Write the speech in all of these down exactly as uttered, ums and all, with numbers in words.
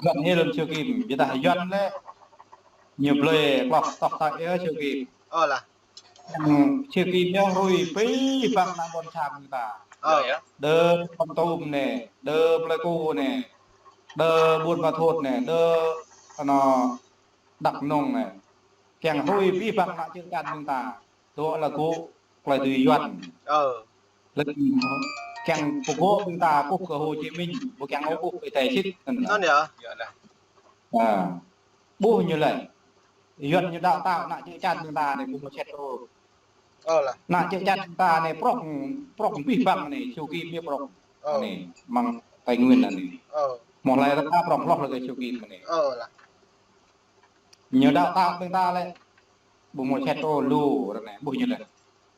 Yuan hil Siu Kim, ƀiădah Yuan lĕ ñu blơi klŏh tŏh tơ̆ yơh Siu Kim. Ơ lah. Siu Kim ñu hrui abih bang ană ƀôn sang ƀing ta. Ơ. Đơ Kon Tum anai, đơ Plei Ku anai, đơ Buôn Ma Thuột anai, đơ anŏ Dak Nông anai. Kiăng hrui abih bang ană čư̆ čan ƀing ta. Dŏ lĕ gŭ tơlơi tui Yuan. Ơ. Lĕ kiăng pơgŏ ƀing ta kơkuh kơ Hồ Chí Minh, ƀu kiăng ôh kơkuh kơ Ơi Adai sĭt. Anŭn yơh. Ơ. Ƀuh ñu lĕ. Yuan ñu đào tạo ană čư̆ čan ƀing ta anai ƀu mơ̆ sĭt ôh. Ơ lah. Ană čư̆ čan ƀing ta anai prŏng, prŏng abih bang anai, Siu Kim ñu prŏng. Ơ. Anai, mơ̆ng Tây Nguyên anai. Ơ. Mơ̆ hlơi rơka prŏng hloh lĕ kơ Siu Kim anai. Ơ lah. Ñu đào tạo ƀing ta lĕ ƀu mơ̆ sĭt ôh lu ră anai, ƀuh ñu lĕ.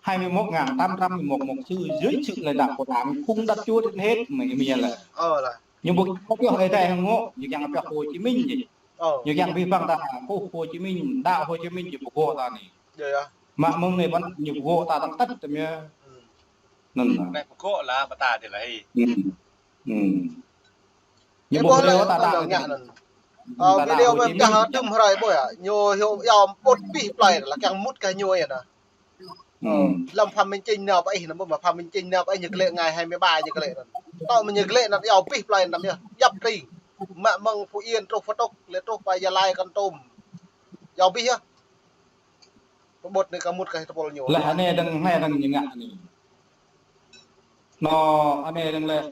Hai mươi mốt ngàn tám trăm mười một mục sư dưới sự lãnh đạo của Đảng cũng đã chúa đến hết, mơ̆ ñu lĕ. Ơ lah. Ñu ƀu kiăng pioh Ơi Adai hăng ngŏ, ñu kiăng pioh Hồ Chí Minh či. Ơ. Ñu kiăng abih bang ta kơkuh Hồ Chí Minh, đaŏ Hồ Chí Minh či pơgŏ ta anai. Yơh, yơh. Mă mơ̆ng anai ƀăn ñu pơgŏ ta tăng tăt tơm yơh. Anŭn. Anai pơgŏ lah ƀing ta dih lah. Ñu ƀuh video ta đaŏ anŭn. Ơ, video mơ̆ kah tơm hrơi ƀuh yơh. Ñu hyu yua put abih plơi lah kiăng mŭt kơ ñu yơh anŭn. Lăm Phạm Minh Chính nao pơ ih anŭn, mơ̆ Phạm Minh Chính nao pơ ih ñu klĕ ngày hai mươi ba ñu klĕ anŭn. Tŏ mơ̆ ñu klĕ anŭn yua abih plơi anŭn yơh. Djăp tring. Mă mơ̆ng Phú Yên truh Pha Túc, lĕ truh pơ Gia Lai Kon Tum. Yua abih yơh. Pơƀut anai kơ mŭt kơ tơpul ñu. Lah anai dơ̆ng, anai dơ̆ng ñu ngă anai. Anŏ anai dơ̆ng lĕ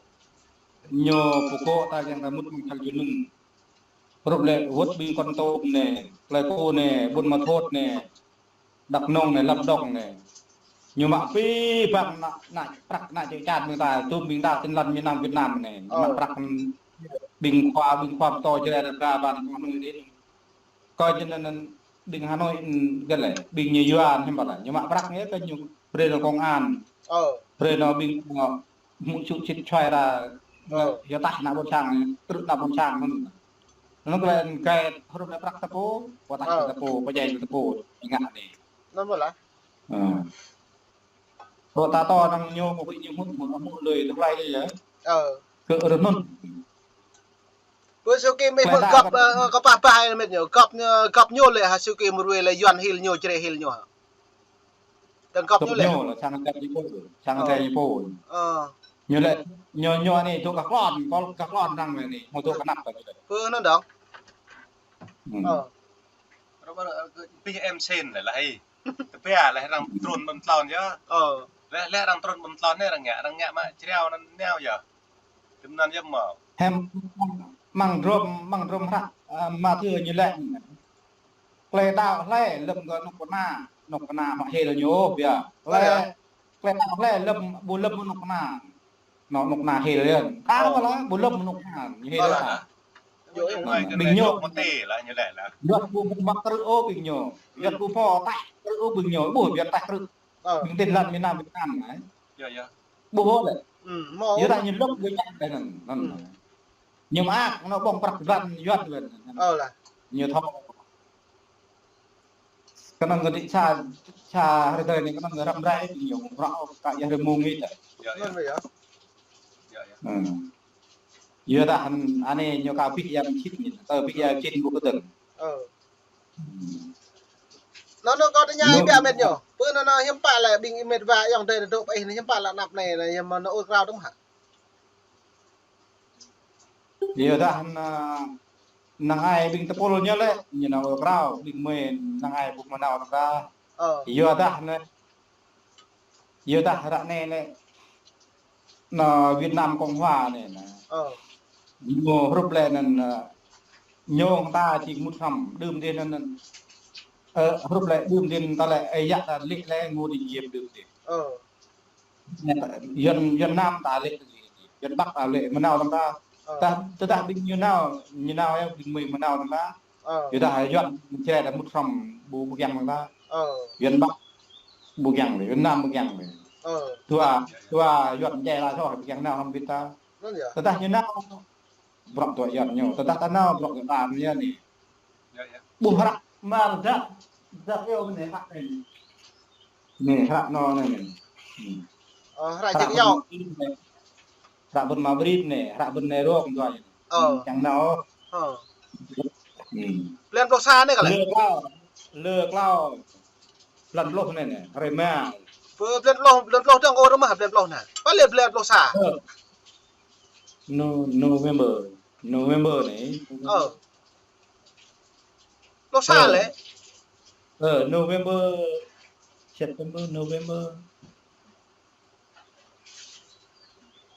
ñu pơgŏ ta kiăng ta mŭt mơ̆ng thal jơnum. Rup lĕ wơ̆t ƀing Kon Tum anai, Plei Ku anai, Buôn Ma Thuột anai, Dak Nông anai, Lâm Đồng anai. Ñu mă abih bang ană, ană prăk ană čư̆ čan ƀing ta, tơm ƀing ta tin lăn miền Nam Việt Nam anai. Ñu mă prăk ƀing khua, ƀing khua pơtô Jrai Đêga ƀan kơ anai dih. Kơ jơnum anŭn ƀing Hà Nội, gơ̆ lĕ, ƀing ñu Yuan hiư̆m pă lĕ. Ñu mă prăk ñu kơ ñu brơi nao công an. Ơ. Brơi nao ƀing, ơ, mŭ čŭ čit čuai ra, ơ, yua tah ană ƀôn sang, krư̆ ană ƀôn sang anŭn. Anŭn kơ lĕ gai hrup lĕ prăk tơpô, pơtah tơpô, pơdjai tơpô, ngă anai. Anŭn mơ̆ lah. Ơ. Rŏ ta tŏ năng ñu mơ̆ huĭ ñu hmư̆, mơ̆ hmư̆ lui tơplai lui yơh. Ơ. Kơ rơnŭn. Pơ Siu Kim mơ̆ gŏp, ơ, kơ pah pah ai mĕt ñu. Gŏp ñu, gŏp ñu lĕ hă Siu Kim ruai lĕ Yuan hil ñu, Jrai hil ñu hă. Tơ̆ng gŏp ñu lĕ. Gŏp ñu lĕ, sang gŏp ñu pô, sang gŏp ñu pô. Ơ. Ñu lĕ, ñu, ñu anai dŏ kơ klon, kơ, kơ klon năng lĕ anai, mơ̆ dŏ kơ anăp kơ ñu lĕ. Pơ anŭn dong. Ơ. Rơbơ, ơ, pih em sen lĕ lah hĭ. Tơpia lĕ arăng trŭn ƀơ̆ng tlôn yơh. Ơ. Lĕ, lĕ arăng trŭn ƀơ̆ng tlôn anai arăng ngă, arăng ngă mă čriao anŭn nao yơh. Tơm anŭn yơh mơ̆. Hĕm, mơ̆ng drôm, mơ̆ng drôm hră, ơ, Mathiơ ñu lĕ. Klei đaŏ hlơi lơ̆m kơ anŏ kơna, anŏ kơna mă hil ñu biă. Klei, klei đaŏ hlơi lơ̆m, ƀu lơ̆m anŏ kơna. Anŏ, anŏ kơna hil yơh. Kar mơ̆ lah, ƀu lơ̆m anŏ kơna, ñu hil yơh ta. Ƀing ñu. Yuan ƀu mă krư̆ ôh ƀing ñu. Yuan ƀu mă tah krư̆ ôh ƀing ñu. Ƀuh Yuan tah krư̆. Ƀing tin lăn miền Nam Việt Nam anai. Ƀuh ôh lĕ. Yua ta ñu lŏk ƀu ñăk đeh anŭn, anŭn. Ñu mơak, anŏ ƀơ̆ng prăk lăn Yuan ƀơ̆ng. Ñu thâo. Kơnơ̆ng kơ đĭ sa, sa hrơi tơlơi anai kơnơ̆ng kơ răm rai ƀing ñu, rŏ kơ yơh rơmung ih ta. Yua ta hăn, anai ñu ka abih yang čit ñu, ta abih yang čit ƀu kơdơ̆ng. Anŭn, anŭn kâo tơña ih biă mĕt ñu. Pơ anŭn, anŭn hiư̆m pă lĕ ƀing ih mĕt wa ayŏng adơi dŏ pơ ih anai hiư̆m pă lĕ anăp anai, anai hiư̆m mơ̆ anŭn ur krao tơm hă? Yua dah anŭn, năng ai ƀing tơpul ñu lĕ, ñu nao ur krao, ƀing mơi năng ai ƀu mơnao tơm ta. Yua dah anŭn, yua dah ră anai lĕ, anŭn Việt Nam Cộng Hòa anai anŭn. Ñu hrup lĕ anŭn, ơ, ñu ta či mŭt hrăm, đưm dih anŭn, anŭn. Ơ, hrup lĕ đưm dih ta lĕ, ơ, yă ta lĕ lĕ ngô đi yêm đưm dih. Yuan, Yuan Nam ta lĕ, Yuan Bắc ta lĕ, mơnao tơm ta. Tơdah, tơdah ƀing ñu nao, ñu nao yơh, ƀing mơi mơnao tơm ta. Yua dah Yuan Jrai ta mŭt hrăm ƀu, ƀu kiăng tơm ta. Yuan Bắc ƀu kiăng lĕ, Yuan Nam ƀu kiăng lĕ. Dua, dua Yuan Jrai ta soh ƀu kiăng nao hrăm ƀing ta. Tơdah ñu nao, bruă dua Yuan ñu. Tơdah ta nao, bruă dua ta ñu anai. Ƀuh hră, mă dah, dah yơh anai hră anai. Anai hră anŭn anai. Hră ček yơh. Hră ƀôn Mă Brit anai, hră ƀôn anai rŏng dua anai. Kiăng nao. Ơ. Hmm. Blan pluh sa anai kơ lĕ. Lơ klâo, lơ klâo. Blan pluh anai anai, hrơi mơ̆ng. Bơ-, blan pluh, blan pluh dơ̆ng kơ rơmah blan pluh anai. Pă lĕ blan pluh sa. Ơ. No-, November. November anai. Ơ. Pluh sa lĕ. Ơ, November, September, November.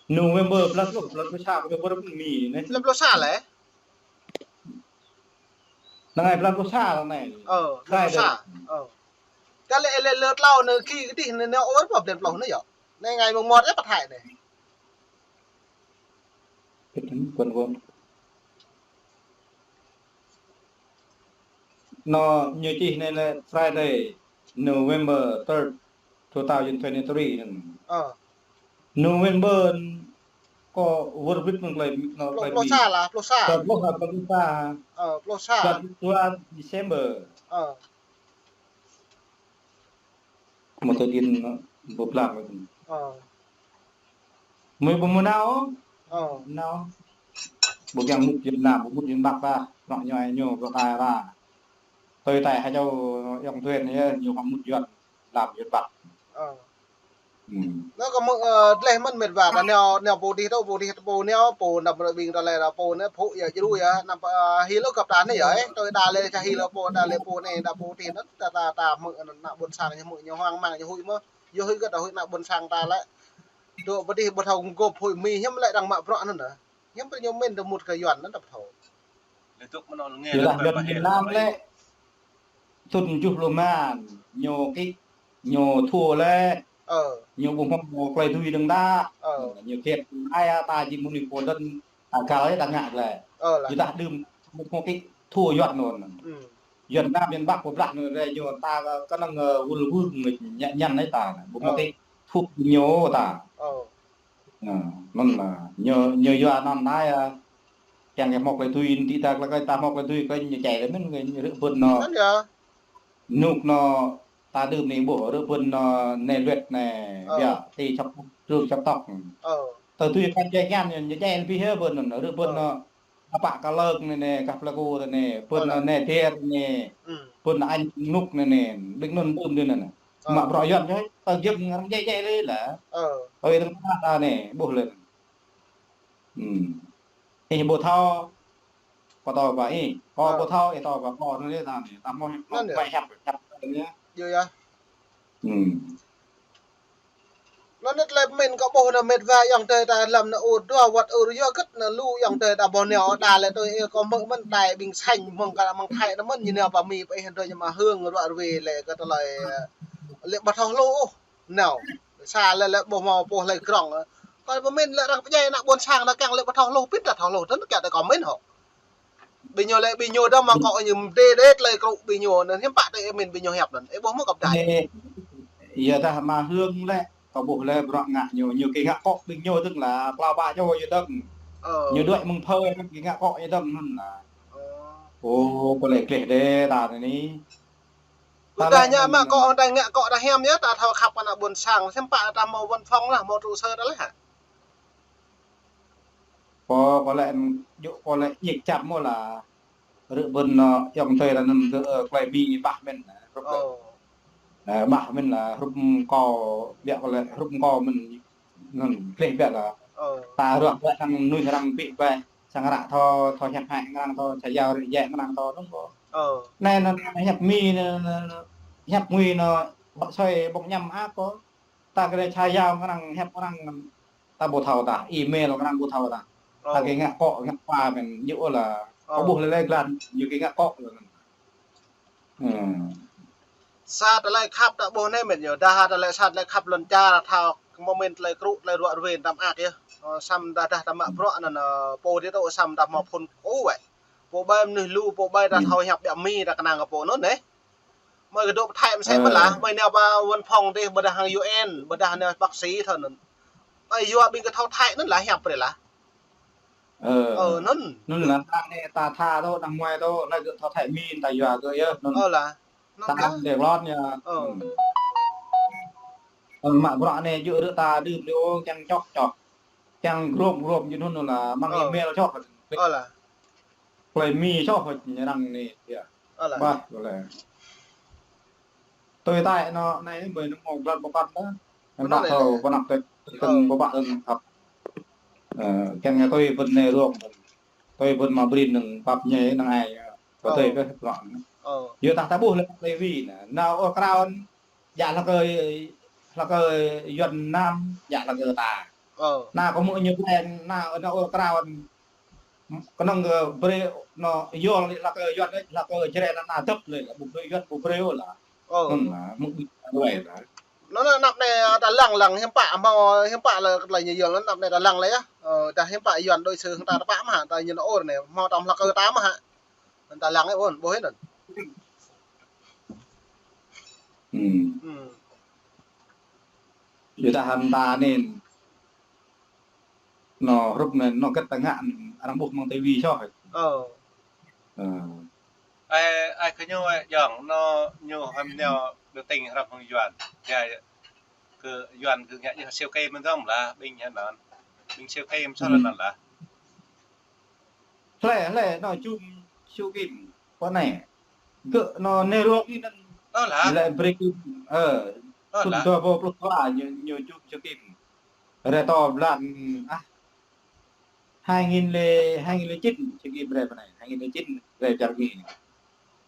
November, blan pluh, blan pluh sa, November pun mi anai. Blan pluh sa lĕ. Năng ai blan pluh sa anai. Ơ, blan pluh sa. Ơ. Kơ lĕ, lĕ, lơ klâo anai ki kơdih anai, anai ôr pă blan pluh anai yơh. Anai ngai mơ̆ng mơmŏt yơh pă thai anai. Kơdih anai, kuan kuan. No, ñu čih anai lĕ Friday, November third, two thousand twenty-three anai. Ơ. November kơ wơr bit mơ̆ng klei, no, pluh, klei pluh mi. Sa lah, pluh sa. Ơ, pluh sa, pluh sa. Ơ, pluh sa. Pluh dua December. Ơ. Một thời điểm nó bụp lắm rồi. Ơ. Mơi bơmơ̆ nao. Ơ. Nao. Bơmơ̆ yang mŭt Việt Nam, bơmŭt Việt Bắc ta. Rŏng ñu ai ñu, rŏng ai ra. Tui tai hai châu yŏng thuyên yơh, ñu hŏng mŭt Yuan, lăm Yuan Bắc. Ơ. Hmm. Nao kơ mơ̆ng, ơ, tleh mơ̆n met wa, ta nao, nao pô dih tơ, pô dih tơ, pô nao, pô năm rơi ƀing ta lĕ ra pô nao, pô yơh, jru yơh, năm, ơ, hil ôh găp ta anai yơh, ơ, tui ta lĕ, čah hil ôh pô, ta lĕ pô anai, ta pô dih anŭn, ta, ta, ta hmư̆ anŭn, ană ƀôn sang ñu hmư̆ ñu hoang mang, ñu huĭ mơ̆n, ñu huĭ kơ ta huĭ ană ƀôn sang ta lĕ. Tơ pô dih ƀu thâo gơ̆p huĭ mi hiư̆m lĕ đang mă bruă anŭn nă. Hiư̆m pơ ñu mĭn tơ mŭt kơ Yuan anŭn ta ƀu thâo. Lĕ tŭk mơnŏ lĕ ngă. Yua dah lĕ Yuan pơhel Việt Nam lĕ. Thŭn tơjuh pluh mơ̆n, ñu kĭ, ñu thua lĕ. Ơ. Ñu ƀu hmâo klei tui dơ̆ng đa. Ơ. Ñu kiet ai ta či mơni pô dơ̆ng ta găl ta ngă lĕ. Ơ, lah. Yua dah đưm ƀu hmâo kĭ thua Yuan anŭn. Hmm. Yuan Nam, Yuan Bắc pơblah anŭn lĕ ñu ta kơ năng, ơ, wơl wưng ñăn, ñăn ai ta. Ƀu hmâo kĭ thua ñu ta. Ơ. Ơ, anŭn lah, ñu, ñu yua anŭn đa yơh. Kiăng kơ hmâo klei tui, ti ta klei, ta hmâo klei tui, klei ñu čai lĕ mĭn, klei ñu rơ̆ bơ̆n nao. Anŭn yơh. Nuk nao, ta đưm anai ƀuh, rơ̆ bơ̆n nao, anai luet anai, ơ, biă, ti čŏp, trưng čŏp tŏk. Ơ. Tơ tui kơ čai kiăng, ñu čai lĕ pih hơ bơ̆n anŭn, rơ̆ bơ̆n, ơ, nao, apă kơ lơ̆k anai anai, kah plơi ku anai anai, bơ̆n, ơ, nao, anai tiet anai, hmm, bơ̆n nao añ nuk anai anai, ƀing anŭn đưm đưm anŭn. Ơ. Mă bruă Yuan čoi, tơ giăm arăng jĕ jĕ lĕ lah. Ơ. Ơ, tơ̆ng ta anai, ƀuh lĕ. Hmm. Ih ƀu thâo, kâo thâo ba ih. Kâo ƀu thâo, ih thâo ba kâo, anŭn lĕ ta anai. Ta hmâo, hmâo klei hiăp, hiăp anai. Yơh, yơh. Hmm. Anŭn lĕ tơlơi pơmĭn kâo ƀuh anai met wa ayŏng adơi ta lăm anai ur dua wăt ur yua gĕt anai lu ayŏng adơi ta ƀuh nao đa lĕ tui ih kâo hmư̆ mơ̆n tai ƀing sañ mơ̆ng kơ mơ̆ng Thái anai mơ̆n ñu nao pơ Mi pơ ih anŭn tui ñu mă hương ruă ruê lĕ kơ tơlơi lĕ ƀu thâo hluh ôh. Nao. Sa lĕ lĕ ƀuh hmâo pô hlơi krŏng. Kâo pơmĭn lĕ arăng pơdjai ană ƀôn sang anai kiăng lĕ ƀu thâo hluh pĭt ta thâo hluh tơ̆n kiăng ta kâo mĭn hŏ. Ƀing ñu lĕ, ƀing ñu đa mă kâo ñu mdê đê tơlơi krŭ ƀing ñu, anŭn hiư̆m pă tơ ih mĭn ƀing ñu hiăp anŭn. Ih ƀuh mơ̆ kâo pơdjai. Anai, yua dah mă hương lĕ, kâo ƀuh lĕ bruă ngă ñu, ñu kơ ngă akŏ ƀing ñu dơ̆ng lah, klâo pă čô ñu dơ̆ng. Ơ. Ñu đuaĭ mơ̆ng phơi, kơ ngă akŏ ñu dơ̆ng anŭn lah. Ơ. Ơ, kâo lĕ kleh đê ta anai. Ƀôdah ñu mă akŏ, ta ngă akŏ ta hiam yơh, ta thâo khăp ană ƀôn sang, hiư̆m pă ta hmâo văn phòng lah, hmâo trụ sở ta lĕ hă? Kâo, kâo lĕ, yua kâo lĕ ñik čăm mơ̆ lah, rơ̆ bơ̆n nao, ayŏng adơi ta anŭn gơ̆, ơ, klei Mi ƀah mơ̆n, hrup lĕ. Ơ. Ơ, ƀah mơ̆n lah, hrup kâo, biă kâo lĕ, hrup kâo mơ̆n, anŭn, kleh biă lah. Ơ. Ta ruah biă năng nuih arăng pĭ ƀai, sang ră thâo, thâo hiăp hĕ arăng thâo, ča yao rơ̆ jĕ arăng thâo, anŭn kâo. Ơ. Anai, anŭn, hiăp Mi, anŭn, anŭn, hiăp ngui anŭn, ƀă soi ƀong ñăm ak kâo. Ta kơ lĕ ča yao arăng, hiăp arăng, ta ƀu thâo ta, email arăng ƀu thâo ta. Ơ. Ta kơ ngă akŏ, ngă apa mơ̆n, yua lah, ơ, kâo ƀuh lĕ lĕ glan, ñu kơ ngă akŏ lĕ. Hmm. Sa tơlơi khăp ta ƀuh anai mĕt ñu, dah tơlơi sa tơlơi khăp lŏn čar ta thâo, kơ mơ̆ mĭn tơlơi krŭ, tơlơi ruă ruê ta mơak yơh. Ơ, samơ̆ dah, dah ta mă bruă anŭn, ơ, pô dih tơ samơ̆ dah hmâo phŭn kơ wĕ. Pô ƀai mơnuih lu, pô ƀai ta thâo hiăp biă Mi ta kơnang kơ pô anŭn neh. Mơi kơ dŏ pơ Thái mơsĕ mơ̆n lah, mơi nao pơ văn phòng dih, ƀôdah hăng U N, ƀôdah nao bác sĩ thâo anŭn. Ơi yua ƀing kơ thâo Thái anŭn lah hiăp brơi lah. Ơ. Ơ, anŭn. Anŭn lah ta anai ta tha tơ, đang muai tơ, lah gơ̆ thâo Thái Mi ta yua gơ̆ yơh, anŭn. Ơ lah. Anŭn ta kơ. Đang lŏn yơh. Ơ. Hmm. Ơ, mă bruă anai yua rơ̆ ta đưm đô, kiăng čŏk čŏk. Kiăng grôm grôm yua anŭn lah, mơ̆ng email čŏk. Ơ lah. Plei Mi soh hơ̆t ñu arăng anai, yơh. Alah. Bah, ƀu lĕ. Tui tai anŭn anai ƀơi anŭn mơ̆ng blan pơpăn ta. Anŭn anŭn anai thâo lĕ. Pơnăp tui, ơ, tơ̆ng pơpă tơ̆ng hăp. Ơ, kiăng ngă tui ƀơi anai rŏng. Tui ƀơi mă brin anŭn pap ñai anŭn ai, ơ, pơtơi kơ rŏng. Ơ. Yua dah ta ƀuh lĕ Lêwi anai. Nao ôh krao, djă hlak kơ, hlak kơ Yuan Nam, djă hlak kơ ta. Ơ. Nao kơ mơ̆ ñu brơi, nao, nao ôh krao. Kơnơ̆ng kơ brơi, nao, yua lĕ hlak kơ Yuan, hlak kơ Jrai anŭn, nao dăp lĕ, ƀu brơi Yuan, ƀu brơi ôh lah. Ơ. Anŭn lah, mơ̆ ƀu brơi lah. Anŭn, anŭn anăp anai, ta lăng lăng hiư̆m pă, hmâo hiư̆m pă lĕ, tơlơi ñu yua anŭn anăp anai ta lăng lĕ yơh. Ơ, dah hiư̆m pă Yuan đối xử hăng ta tơpă mơ̆ hă, ta ñu nao ôh anai, hmâo tơlơi hlak kơ ta mơ̆ hă. Anŭn ta lăng ôh, ƀuh anŭn. Hmm. Hmm. Yua dah hăng ta anai. Anŭn hrup anai, anŭn hơget ta ngă, arăng ƀuh mơ̆ng tivi soh. Ơ. Ơ. Ai, ai kơ ñu, ai, jong, anŭn ñu hăm nao biểu tình hrŏm hăng Yuan. Yua kơ Yuan kơ ngă ñu siu kê mơ̆n dong lah, ƀing ñu anŭn. Ƀing siu kê mơ̆n soh lah anŭn lah. Hlơi, hlơi, anŭn jum Siu Kim, pơ anai. Gơ̆ anŭn anai rŏng anŭn. Ơ lah. Lĕ brơi, ơ, ơ, thŭn lah. Dua rơbâo pluh dua ñu, ñu jum Siu Kim. Rai tơ blan, ah, hai nghìn lẻ, hai nghìn lẻ chín, Siu Kim rai pơ anai, hai nghìn lẻ chín, rai čar Mi.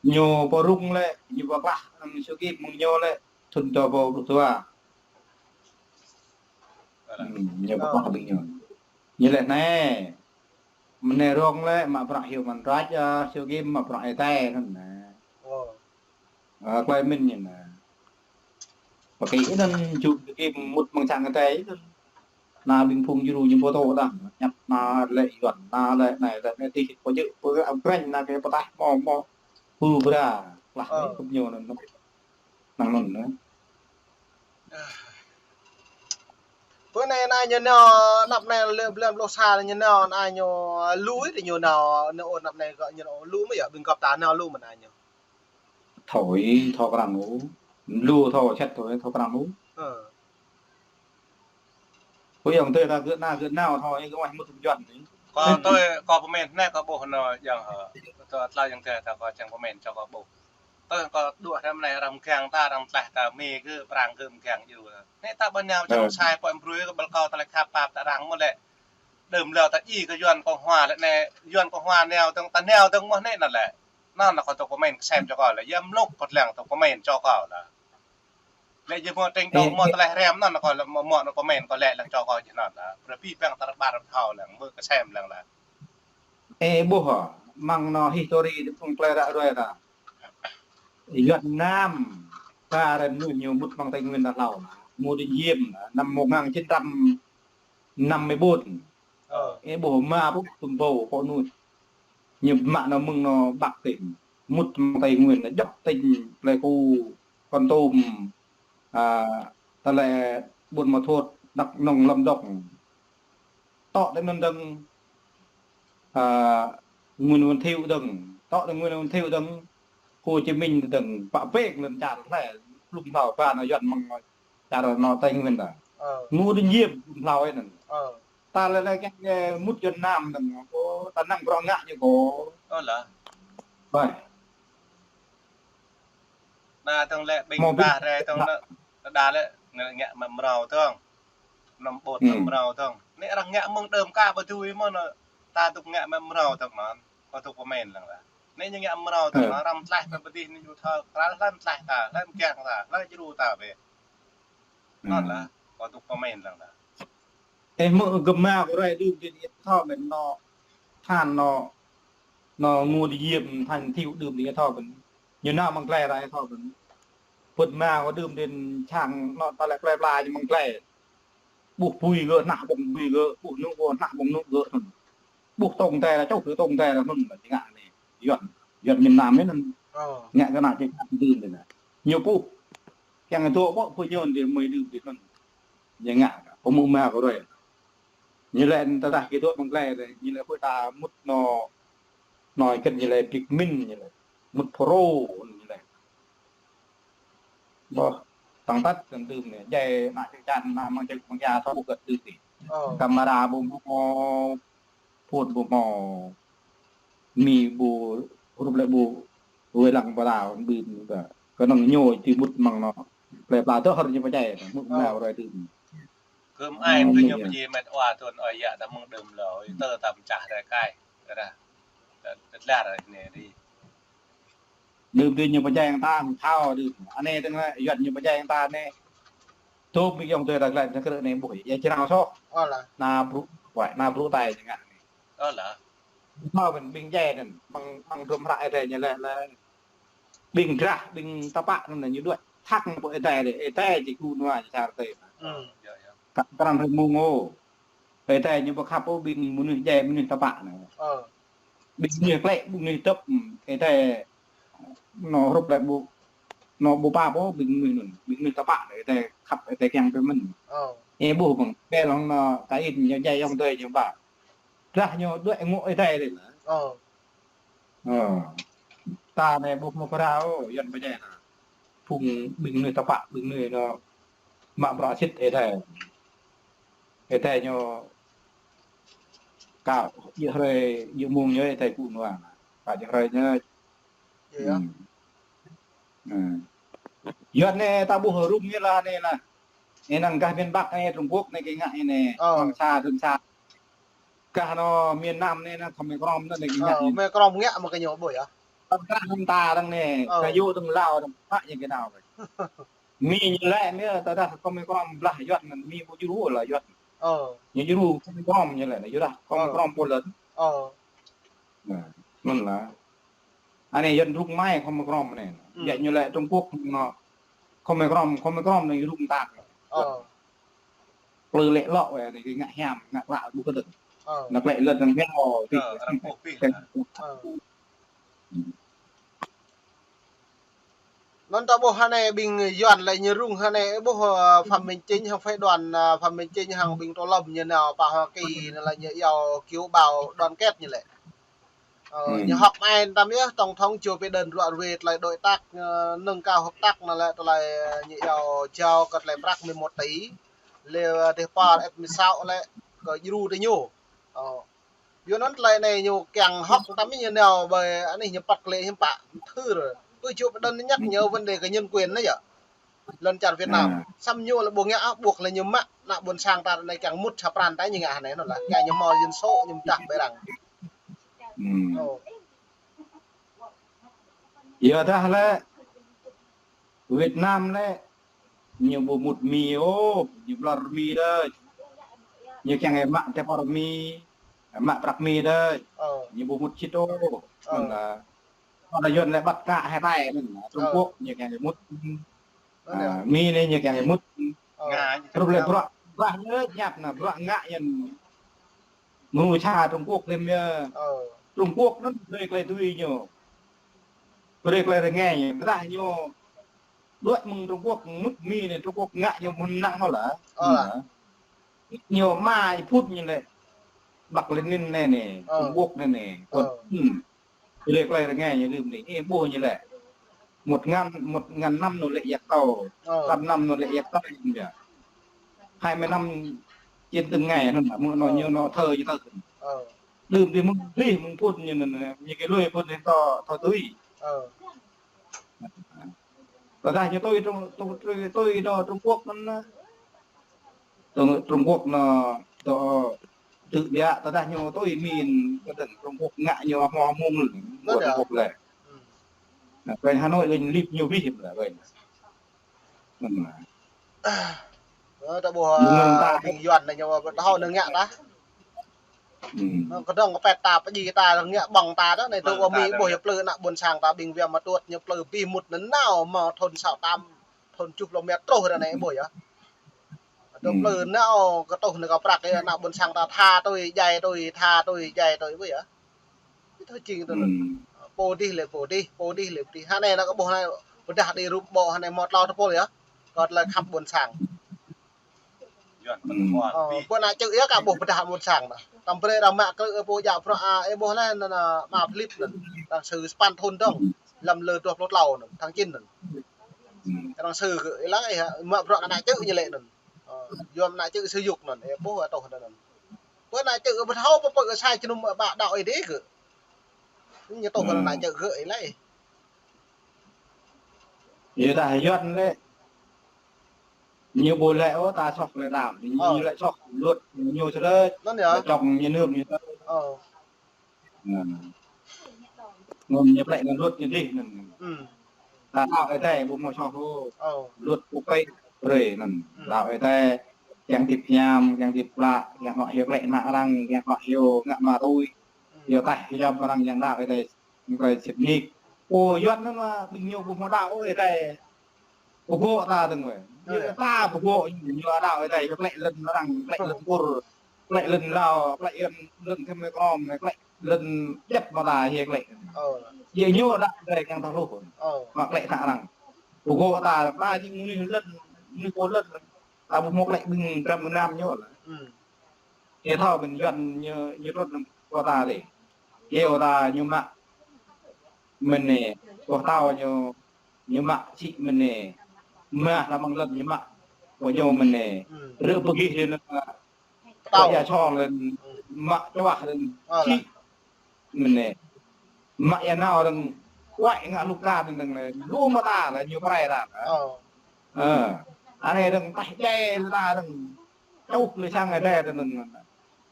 Ñu pơrŭng lĕ, ñu pơklah, anŭn Siu Kim mơ̆ng ñu lĕ, thŭn dua rơbâo pluh dua. Hmm, ñu pơklah ƀing ñu. Ñu lĕ anai, mơ̆ng anai rŏng lĕ, mă bruă human rights, ơ, Siu Kim, mă bruă ơi adai, anŭn anai. Ơ. Ơ, klei mĭn ñu anai. Pơkĭ anŭn jum Siu Kim mŭt mơ̆ng sang ơi adai anŭn. Anŭn ƀing phung djru ñu pơtô dah. Ñăp anŭn lĕ Yuan, anŭn lĕ anai, lĕ anai tih, pơjơ̆, pơgă, pơkrĕnh, anŭn kơ pơtah, hmâo, hmâo. Hur bra, klah, ơ, anai, kơ ñu anŭn. Anŭn anŭn anai. Pơ anai, anai ñu nao, anăp anai lĕ blan pluh sa ñu nao, anai ñu lui, ñu nao, nao ôh anăp anai kơ ñu nao lui mơ̆ yơh, ƀing gŏp ta nao lui mơ̆ anai ñu. Thâo, thâo kơ arăng ôh. Lu thâo, čĕt thâo, thâo kơ arăng ôh. Ơ. Ơ, yơh, tui ta gơ̆ nao, gơ̆ nao thâo, gơ̆ mă mŭt tŭm Yuan anai. Kâo tui, kâo pơmĭn anai kâo ƀuh anŭn yơh hă. Tui tơlơi yơh tui ta kâo čang pơmĭn čô kâo ƀuh. Tui kâo dŏ hrŏm anai arăng mơgang ta, arăng tlaih ta, Mi kơ, Prang kơ mơgang djru ta. Anai ta ƀu nao, ơ, čang sai pơm brơi kơ ƀal kâo tơlơi khăp pap ta arăng mơ̆ lĕ. Đơm lơ ta djai kơ Yuan Cộng Hòa lĕ anai, Yuan Cộng Hòa nao dơ̆ng, ta nao dơ̆ng mơ̆ anai anŭn lĕ. Anŭn anŭn kâo tŭ pơmĭn kơ sem čô kâo lĕ, yơh mluk kâo lăng tŭ pơmĭn čô kâo lah. Lĕ yơh mơ̆ tring tŭ mơ̆ tơlơi hrăm anŭn kâo lĕ mơ̆, mơ̆ anŭn pơmĭn kâo lĕ lăng čô kâo jih anŭn lah. Brơi pih păng ta rơbat rơthâo lăng, mơ̆ kơ sem lăng lah. Ơ, ƀuh hă, mơ̆ng anŭn history tơ phung klei ră ruai ta. Yuan Nam, ta rơnŭk ñu mŭt mơ̆ng Tây Nguyên ta hlâo. Ngô Đình Diệm, năm một ngàn chín trăm năm mươi bốn. Ơ. Ơ, ƀuh mă ƀuh tŭm ƀâo pơ anŭn. Ñu mă anŭn mơ̆ng anŭn Bắc tỉnh. Mŭt mơ̆ng Tây Nguyên anŭn djŏp tỉnh Pleiku, Kon Tum, a, tơlơi Buôn Ma Thuột, Đắk Nông, Lâm Đồng. Tŏ tơ anŭn dơ̆ng, a, Nguyễn Văn Thiệu dơ̆ng, tŏ tơ Nguyễn Văn Thiệu dơ̆ng, Hồ Chí Minh dơ̆ng, pă pĕk lŏn čar hlơi, plŭm hlâo ba anŭn Yuan mơ̆ng čar anŭn Tây Nguyên ta. Ơ. Ngô Đình Diệm plŭm hlâo anŭn. Ơ. Ta lĕ lĕ kiăng, ơ, mŭt Yuan Nam dơ̆ng, kơ ta năng bruă ngă ñu kơ. Ơ lah. Ƀai. Anŭn dơ̆ng lĕ ƀing ta rai dơ̆ng lĕ, ta đa lĕ ngă, ngă mă mrâo dơ̆ng. Năm ƀôt năm mrâo dơ̆ng. Anai arăng ngă mơ̆ng đơm ka ƀu dưi mơ̆n, ta dŏ ngă mă mrâo dơ̆ng anŭn. Kâo dŏ pơmĭn lăng lah. Anai ñu ngă mrâo dơ̆ng anŭn, arăng tlaih ta pơdih anai ñu thâo, kral hlăm tlaih ta, hlăm kiăng ta, hlăm djru ta bĕ. Anŭn lah, kâo dŏ pơmĭn lăng lah. Ơ, mơ̆ gơmơi kơ rai đưm dih thâo mơ̆n anŭn, than anŭn, anŭn Ngô Đình Diệm, Nguyễn Văn Thiệu đưm dih thâo mơ̆n. Ñu nao mơ̆ng klei rai thâo mơ̆n. Pơ̆t mă kơ đưm dih čang anŭn ta lĕ klei pla ñu mơ̆ng klei. Ƀuh bui gơ̆, nah ƀơ̆ng bui gơ̆, ƀuh anŭn gơ̆, nah ƀơ̆ng anŭn gơ̆ anŭn. Ƀuh tŏng te lah, čŏk kơ tŏng te lah anŭn lah, ñu ngă anai. Yuan, Yuan miền Nam anai anŭn. Ơ. Ngă kơ anai čĕ kơ đưm dih anŭn. Ñu ƀuh. Kiăng dŏ ƀuh pơñun dih mơi đưm dih anŭn. Ñu ngă kơ, pơmŭt mă kơ ruai. Ñu lĕ tơdah kơ dŏ mơ̆ng klei lĕ, ñu lĕ pơ̆ ta mŭt anŭn, anŭn kơ ñu lĕ Việt Minh ñu lĕ. Mŭt Pro ñu lĕ. Ƀuh, tăng tăt kơ đưm anai. Jai anŭn čĕ čan, anŭn mơ̆ng čĕ mơ̆ng ia thâo ƀuh kơ đưm dih. Ơ. Camera ƀu hmâo, phôn ƀu hmâo. Mi ƀu hrup lĕ ƀu wai lăng pơtao ƀing ta. Kơnơ̆ng ñu či mŭt mơ̆ng anŏ. Plei pla tơhơr ñu pơdjai, mŭt mơ̆ng anŏ rơi tơm. Kơm ai kơ ñu pơdjai met wa tuan ơi yă ta mơ̆ng đưm lơ, ơi tơ ta pơčah rai kai. Ra. Tơtlar rai ne ri. Đưm đưm ñu pơdjai ta thâo đưm. Anai tơng lĕ, Yuan ñu pơdjai ta ne. Tôm ƀing yŏng tui ta glăi ta krư̆ ne ƀuh. Yă črao soh. Ơ lah. Na brŭ, wai, na brŭ tai ñu ngă ne. Ơ lah. Thâo ƀing, ƀing djai anŭn, ƀing, ƀing drôm hră Ơi Adai ñu lĕ, lĕ. Ƀing drah, ƀing tơpă anŭn ñu đuaĭ. Thâo ƀu Ơi Adai lĕ, Ơi Adai či ku nua ñu čar tơi. Ơ, yă, yă. Kơ, kơ anŭn hrơi mông ôh. Ơi Adai ñu ƀu khăp ôh ƀing mơnuih djai, mơnuih tơpă anŭn. Ơ. Ƀing mơnuih klĕ, ƀing mơnuih tơp, ưm, Ơi Adai anŏ hrup lĕ ƀu, anŏ ƀu pap ôh ƀing mơnuih anŭn, ƀing mơnuih tơpă Ơi Adai khăp, Ơi Adai kiăng pơmĭn. Ơ. Ơ, ƀuh ƀing, ƀing lăng anŏ Kain ñu djai yŏng tơi ñu ƀă. Drah ñu đuaĭ ngŏ Ơi Adai lĕ. Ơ. Ơ. Ta ne ƀuh mơ̆ pơrao, Yuan pơdjai ta. Phung ƀing mơnuih tơpă, ƀing mơnuih anŏ mă bruă sĭt Ơi Adai. Ơi Adai ñu kâo, djơ̆ hrơi, djơ̆ mông ñu Ơi Adai ku nua. Kâo djơ̆ hrơi ñu. Yă, yă. Ưm. Ưm. Yuan ne ta ƀuh rŭng ñu lah ne lah. Ne năng gah miền Bắc ne, Trung Quốc ne, kơ ngă ne. Ơ. Hoàng Sa, Trường Sa. Gah anŏ miền Nam ne, năng Khmer Krom ne, kơ ngă. Ơ, ne. Khmer Krom ngă mă kơ ñu ƀuh yă. Tơdah ta năng ne, ơ, kơ yua tơng Lao, tơng Bắc ñu kơ nao. Mi ñu lĕ, mi tơdah Khmer Krom blah Yuan, mi ƀu djru lah Yuan. Ơ. Ñu djru Khmer Krom ñu lĕ, ñu dah Khmer Krom pô lĕ. Ơ. Anai, anŭn lah. Anai Yuan rŭng mai Khmer Krom anai. Ưm. Yă ñu lĕ Trung Quốc anŏ. Khmer Krom, Khmer Krom anai rŭng ta. Ơ. Plư lĕ lŏ wai anai kơ ngă hiam, ngă klă ƀu kơdơ̆ng. Ơ. Anai klĕ lĕ anai hiam ôh. Ơ, arăng pô pih. Ơ. Anŭn ta ƀuh hơnai ƀing Yuan lĕ ñu rŭng hơnai ƀuh, ơ, Phạm Minh Chính hăng phái đoàn, ơ, Phạm Minh Chính hăng ƀing tô lâm ñu nao pơ Hoa Kỳ anŭn lĕ ñu iâu kiều bào đoàn kết ñu lĕ. Ơ, ưm, ñu họp mai tam yơh, Tổng thống Joe Biden ră ruai tơlơi đối tác, ơ, nâng cao hợp tác anŭn lĕ tơlơi, ơ, ñu iâu jao kơ tơlơi prăk mười một tỷ. Lĕ, ơ, tơpă ep msao lĕ kơ djru tơ ñu. Ơ. Yua anŭn tơlơi anai ñu kiăng hŏk tam ñu nao ƀơi anih ñu păt klĕ hiư̆m pă thưr. Pơ Joe Biden ñu nhắc nhở vấn đề kơ nhân quyền anai yă. Lŏn čar Việt Nam. Ơ. Samơ̆ ñu lĕ ƀu ngă, ƀuh lĕ ñu mă ană ƀôn sang ta anai kiăng mŭt sa pran ta ñu ngă hơnai anŭn lah. Kiăng ñu hmâo dân số ñu pơdah ƀơi arăng. Ưm. Ơ. Yua dah lĕ Việt Nam lĕ ñu ƀu mŭt Mi ôh, ñu ƀlŏr Mi đôč. Ñu kiăng ĕ mă tơpă Mi, mă prăk Mi đôč. Ơ. Ñu ƀu mŭt sĭt ôh. Ơ. Anŭn lah. Anŭn lah Yuan lĕ băt kă hai tai anŭn. Ơ. Trung Quốc ñu kiăng ĕ mŭt. Anŭn lah. Mi anai ñu kiăng ĕ mŭt. Ơ. Hrup lĕ bruă, bruă ñu ñăp anŭn, bruă ngă ñu. Mơnuih sa Trung Quốc lĕ mơ̆. Ơ. Trung Quốc anŭn brơi tơlơi tui ñu. Brơi tơlơi rơngai ñu. Tơdah ñu đuaĭ mơ̆ng Trung Quốc, mŭt Mi anai Trung Quốc ngă ñu mơ̆n năng hŏ lah. Ơ. Ñu mai phŭt ñu lĕ. Mác Lênin anai ne, ơ, Trung Quốc anai ne. Ơ. Ưm. Brơi tơlơi rơngai ñu lơ̆m anai. Ơ, ƀuh ñu lĕ. Một ngàn, một ngàn năm ñu lĕ yă tâo. Ơ. Trăm năm ñu lĕ yă tâo ñu yă. Hai mươi năm chiến争ngày anŭn, mơ̆ng anŭn, ơ, ñu anŏ thơ ñu tơ. Ơ. Lơ̆m dih mơ̆ng dih mơ̆ng phŭn ñu anŭn, ñu kơ lui phŭn ñu tơ, tơ tui. Ơ. Tơdah ñu tui Trung, tui, tui, tui anŏ Trung Quốc anŭn. Trung, Trung Quốc anŏ, tơ, tơ biă, tơdah ñu tui Mi, tơdah Trung Quốc ngă ñu hmâo mơ̆ng, anŭn Trung Quốc lĕ. Ưm. Anai, kơ Hà Nội kơ lip ñu bih lah, kơ. Anŭn lah. Ơ, ta ƀuh, ơ, ƀing Yuan anai ñu ƀu thâo anŭn ngă tah. Ưm. Ơ, kơdơ̆ng kơ pĕt ta, pơdjai ta, ngă ƀơ̆ng ta tah, anai tơ ƀuh Mi ƀuh yă plư ană ƀôn sang ta ƀing wia mă tuăt ñu plư bih mŭt anŭn nao mơ̆ thun săo tam, thun čuh lŏ mĕt truh ră anai ƀuh yă. Tơ plư nao kơ tuh anai kơ prăk yă, ană ƀôn sang ta tha tui, djai tui, tha tui, djai tui ƀuh yă. Ih, thâo jing tơ anŭn. Ưm. Pô dih lĕ pô dih, pô dih lĕ pô dih. Hơnai anŭn kơ ƀuh anai, pơdah đĭ rup ƀô̆ hơnai hmâo tlâo tơpul yă. Kơ tơlơi khăp ƀôn sang. Ơ, pô ană čư̆ yă kơ ƀuh pơdah ƀôn sang anŭn. Tơm brơi arăng mă krư̆ pô djă bruă, a, ih ƀuh lĕ anŭn, anŭn, Ma Philip anŭn. Arăng sư sapăn thun dơ̆ng. Lăm lơ dua pluh tlâo anŭn, tháng chín anŭn. Ưm. Arăng sư kơ, ih lăng ih, mă bruă ană čư̆ ñu lĕ anŭn. Ơ, yua ană čư̆ sư yŭk anŭn, ih ƀuh atuh anŭn. Pô ană čư̆ ƀu thâo pơpơ̆ sa jơnum ƀă đaŏ ih dih kơ. Ñu tŏ kơ ană čư̆ gơ̆ ih lĕ. Yua dah Yuan lĕ. Ñu ƀu lĕ ôh ta soh lĕ đam. Ñu lĕ soh luật ñu sơđơi. Anŭn yơh. Lĕ čŏng ñu nưm ñu sơđơi. Ơ. Anŭn. Anŭn ñu plĕ anŭn luật ñu dih anŭn. Ta đaŏ Ơi Adai ƀu hmâo soh ôh. Luật quốc tế brơi anŭn. Đaŏ Ơi Adai, kiăng hơdip hiam, kiăng hơdip klă, kiăng hŏ hyu plĕ ană arăng, kiăng hŏ hyu ngă ma tui. Hyu taih hyu jăm arăng kiăng đaŏ Ơi Adai. Ñu kơi sĭt nik. Pô Yuan anŭn mă ƀing ñu ƀu hmâo đaŏ Ơi Adai. Pơgŏ ta dơ̆ng wơ̆t. Ñu ta pơgŏ ñu đaŏ Ơi Adai, plĕ lŏn arăng, plĕ lŏn Kur, plĕ lŏn Lao, plĕ lŏn, lŏn Khmer Krom, plĕ lŏn djăp mơta hê plĕ. Yua ñu đaŏ Ơi Adai kiăng tơhluh. Mă plĕ ta arăng. Pơgŏ ta, ta jing mơnuih lŏn, mơnuih pô lŏn. Ta ƀu hmâo plĕ ƀing dram gơnam ñu lă. Ih thâo ƀing Yuan ñu, ñu trŭn kơ ta dih. Kơ ta ñu mă mơnê, pơtao ñu, ñu mă čih mơnê. Mă ta mơ̆ng lŏn ñu mă, pô ñu mơnê. Rơ̆ pơgih dih anŭn, pô ia čŏng lŏn, mă čuah lŏn, čih mơnê. Mă ia nao lŏn, kuai ngă lŭk ta lŏn lŏn, lu mơta lĕ ñu prai ta. Ơ. Anai lŏn taih djai ta lŏn. Čuh lĕ sang Ơi Adai tơ anŭn.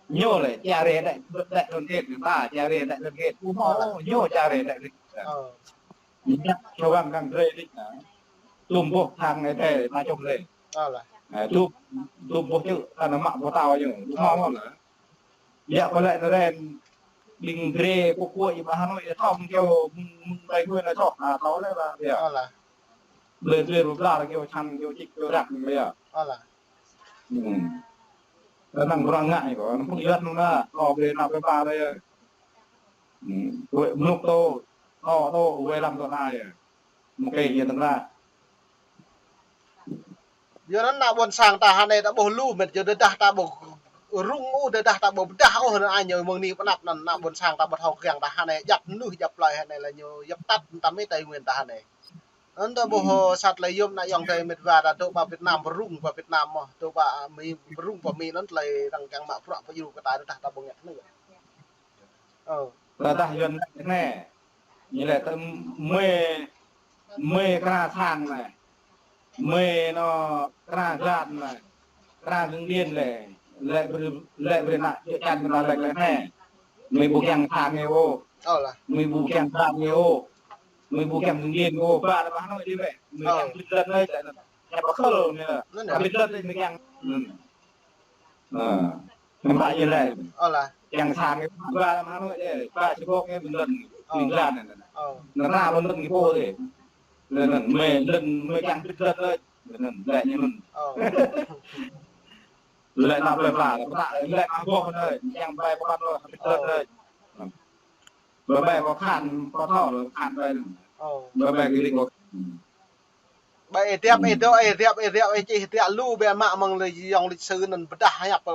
Ñu lĕ, čar Ơi Adai, Đại Đoàn Kết, ta, čar Ơi Adai Đại Đoàn Kết. Ƀu hmâo, ñu čar Ơi Adai Đại Đoàn Kết. Ñu čar Čô Wang kăng drơi đĭ, tum boh sang Ơi Adai, ta čuh lĕ. Ơ, tum, tum boh čư̆, ta nao mă boh tao ñu. Ƀu hmâo lĕ. Biă kơ lĕ anŭn ren, ƀing drơi kơ kuai ƀă Hà Nội, thŏng kơ, mơ̆ng, mơ̆ng Tây Nguyên anŭn čŏk, ta thâo lĕ ƀă, biă. Ƀlơi drơi rơbla kơ čăn, kơ čik, kơ răk, biă. Tơnăng bruă ngă kơ, anŭn phung Yuan anŭn, kơ brơi nao pơ pă đơi. Wơ̆t mơnuk tŏ, tŏ tŏ, wơ̆t lăm tŏ nai. Mơ̆ng kơ yua tơnăng. Yua anŭn ană ƀôn sang ta hơnai ta ƀuh lu mĕt, yua tơdah ta ƀuh rŭng ôh, tơdah ta ƀuh pơdah ôh, anŭn ai ñu mơ̆ng anai pơ anăp anŭn ană ƀôn sang ta ƀu thâo kiăng ta hơnai, djăp mơnuih djăp plơi hơnai lĕ ñu djăp tăt, tăm ih Tây Nguyên ta hơnai. Anŭn ta ƀuh sat lĕ yôm ană ayŏng adơi mĕt wa ta dŏ pơ Việt Nam pơrŭng pơ Việt Nam mơ̆n, dŏ pơ Mi pơrŭng pơ Mi anŭn tơlơi arăng kiăng mă bruă pơdjru kơ ta tơdah ta ƀu ngă anai. Ơ. Tơdah Yuan anai, ñu lĕ tơ mơi, mơi kra sang anai, mơi anŭn kra glan anai, kra gơ̆ng điên lĕ, lĕ brơi, lĕ brơi ană čô čan kơ ta lĕ lĕ anai. Mơi ƀu kiăng sang ñu ôh. Mơi ƀu kiăng glan ñu ôh. Mơi ƀu kiăng gơ̆ng điên ñu ôh. Ba lĕ mă anŭn đĭ lĕ. Mơi kiăng bĭt lŏn lĕ, lĕ anŭn. Ñu ƀu khơl ñu. Bĭt lŏn lĕ mơi kiăng. Ơ. Ñu ƀă ñu lĕ. Kiăng sang ñu ƀă lăm Hà Nội đê, ƀă Trung Quốc ñu ƀĭt lŏn, ƀĭt lŏn anŭn. Anŭn ta ƀĭt lŏn ñu pô đê. Lŏn anŭn, mơi lŏn, mơi kiăng bĭt lŏn lĕ. Lŏn anŭn, lĕ ñu anŭn. Lĕ nao plơi pla, lĕ nao boh anŭn, kiăng ƀai pơpăn lŏn, bĭt lŏn lĕ. Ƀai ƀai kơ khăn, kơ thâo lŏn khăn ƀai. Ƀai ƀai kơ rĭ kơ Ƀai ih tiăp, ih dŏ, ih tiăp, ih tiăp, ih čih, ih tiăp lu ƀiă mă mơ̆ng lĕ ayŏng lịch sử anŭn pơdah hiăp pơ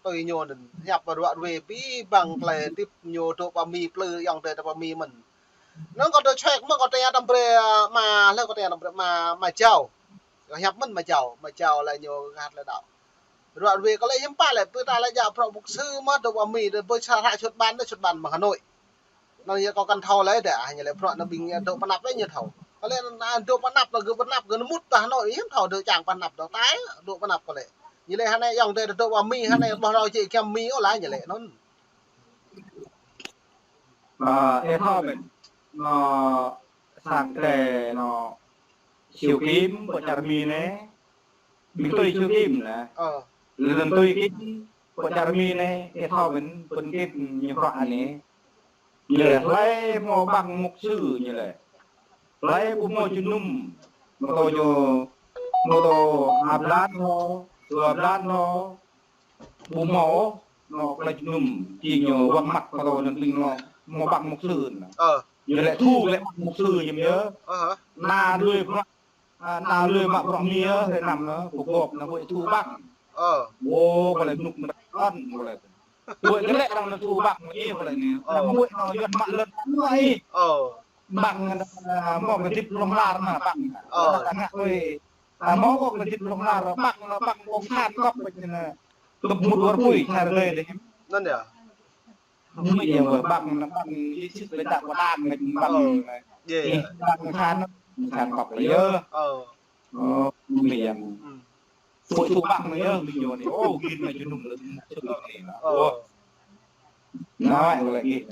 tui ñu anŭn. Hiăp pơ ruă due abih bang tơlơi hơdip ñu dŏ pơ Mi plư ayŏng adơi ta pơ Mi mơ̆n. Anŭn kâo dŏ čuek mơ̆n kâo tơña tăm brơi, a, ma, lĕ kâo tơña tăm brơi ma, ma Jao. Kâo hiăp mơ̆n ma Jao, ma Jao lĕ ñu gah lĕ đaŏ. Ruă due kâo lĕ hiư̆m pă lĕ, pơ ta lĕ djă bruă mục sư mơ̆n dŏ pơ Mi, dŏ ƀơi sa hră sut ƀan, dŏ sut ƀan mơ̆ng Hà Nội. Anŭn yơh kâo kăn thâo lĕ đa, ñu lĕ bruă anŭn ƀing dŏ pơ anăp lĕ ñu thâo. Kâo lĕ anŭn dŏ pơ anăp lĕ gơ̆ pơ anăp gơ̆ mŭt pơ Hà Nội hiư̆m thâo dŏ čang pơ anăp dŏ tai, dŏ pơ anăp kâo lĕ. Ñu lĕ hơnai ayŏng adơi dŏ pơ Mi, hơnai ƀuh rơ̆ jĕ giăm Mi ôh lĕ ñu lĕ anŭn. Ơ, ih thâo mơ̆n. Anŭn sang tơ anŭn Siu Kim, pơ čar Mi anai. Ƀing tui Siu Kim anai. Ơ. Lĕ anŭn tui Kim, pơ čar Mi anai, ih thâo mơ̆n, pơ̆n Kim ñu hrŏ anai. Ñu lĕ hlơi hmâo bằng mục sư ñu lĕ. Hlơi ƀu hmâo jơnum. Mơ̆ tơ ñu, mơ̆ tơ ha blan hmâo, dua blan hmâo. Ƀu hmâo, anŭn tơlơi jơnum, či ñu wơ̆t mă mơ̆ tơ anŭn ƀing anŭn, hmâo bằng mục sư anŭn. Ơ. Ñu lĕ thu lĕ bằng mục sư ñu yơh. Ơ hă. Anŭn lui bruă, a, anŭn lui mă bruă Mi yơh, hrơi năm anŭn, pơgop anŭn ƀu thu bằng. Ơ. Ơ, kâo lĕ mơnuk mơnă lŏn, kâo lĕ. Ƀu kơ lĕ arăng anŭn thu bằng, ih kâo lĕ anai. Ơ. Anŭn ƀu anŭn Yuan mă lŏn, anŭn ih. Ơ. Bằng, a, hmâo kơ hơdip hlŏng lar anŭn bằng. Ơ. Anŭn ta ngă tui. Ta hmâo kơ hơdip hlŏng lar, bằng, anŭn bằng cộng sản kŏp anŭn. Kơ mŭt wơr apui, čar adơi đê. Anŭn yơh. Mĭ yang wơ băng, băng, Yêsu ƀing ta kơ đak, băng, băng, Ih, băng khan, khan kŏk lĕ yơh. Ơ, mĭ yang. Pui tu băng anai yơh, mĭ yang anai. Ô, gin anai jơnum lĕ, mŭk sŭk lĕ anai. Ơ. Anai, lĕ gin.